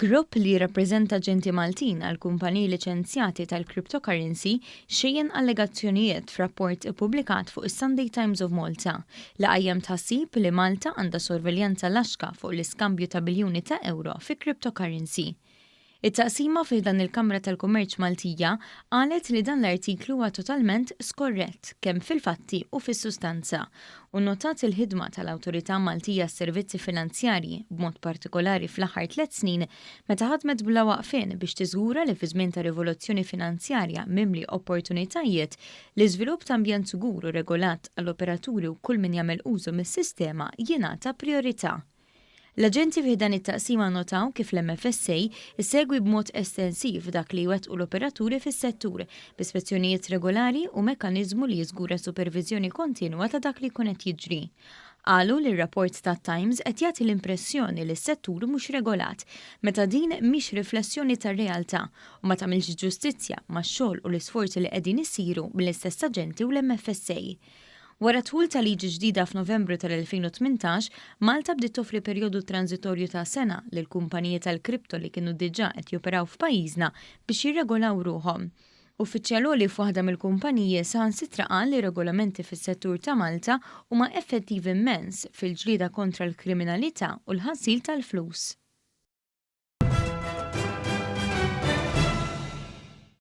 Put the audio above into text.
Grupp li jirrappreżenta aġenti Maltin għal kumpaniji liċenzjati tal-cryptocurrency xejjen allegazzjonijiet f'rapport ippubblikat fuq is-Sunday Times of Malta li qajjem tħassib li Malta għandha sorveljanza laxka fuq l-iskambju ta' biljuni ta' ewro fi cryptocurrency. It-taqsima fi ħdan il-Kamra tal-Kummerċ Maltija qalet li dan l-artiklu huwa totalment skorrett kemm fil-fatti u fis-sustanza u nnotat il-ħidma tal-Awtorità Maltija għas-Servizzi Finanzjarji b'mod partikolari fl-aħħar tlett snin meta ħadmet bla waqfien biex tiżgura li fi żmien ta' rivoluzzjoni finanzjarja mimli opportunitajiet l-iżvilupp ta' ambjent sigur u regolat għall-operaturi u kull min jagħmel użu mis-sistema jingħata prijorità. L-aġenti fi ħdan it-taqsima nnotaw kif l-MFSA issegwi b'mod estensiv dak li jwettqu l-operaturi fis-settur, bi spezzjonijiet regolari u mekkaniżmu li jiżgura superviżjoni kontinwa ta' dak li jkun qed jiġri. Qalu li r-rapport tat-Times qed jagħti l-impressjoni li s-settur mhux regolat, meta din mhix riflessjoni tar-realtà u ma tagħmilx ġustizzja max-xogħol u l-isforzi li qegħdin isiru mill-istess aġenti u l-MFSA. Wara d-dħul ta' liġi ġdida f'Novembru tal-2018, Malta bdiet toffri perjodu tranżitorju ta' sena lill-kumpaniji tal-kripto li kienu diġà qed joperaw f'pajjiżna biex jirregolaw ruħhom. Uffiċjal għoli f'waħda mill-kumpaniji saħansitra qal li regolamenti fis-settur ta' Malta huma effettivi immens fil-ġlieda kontra l-kriminalità u l-ħasil tal-flus.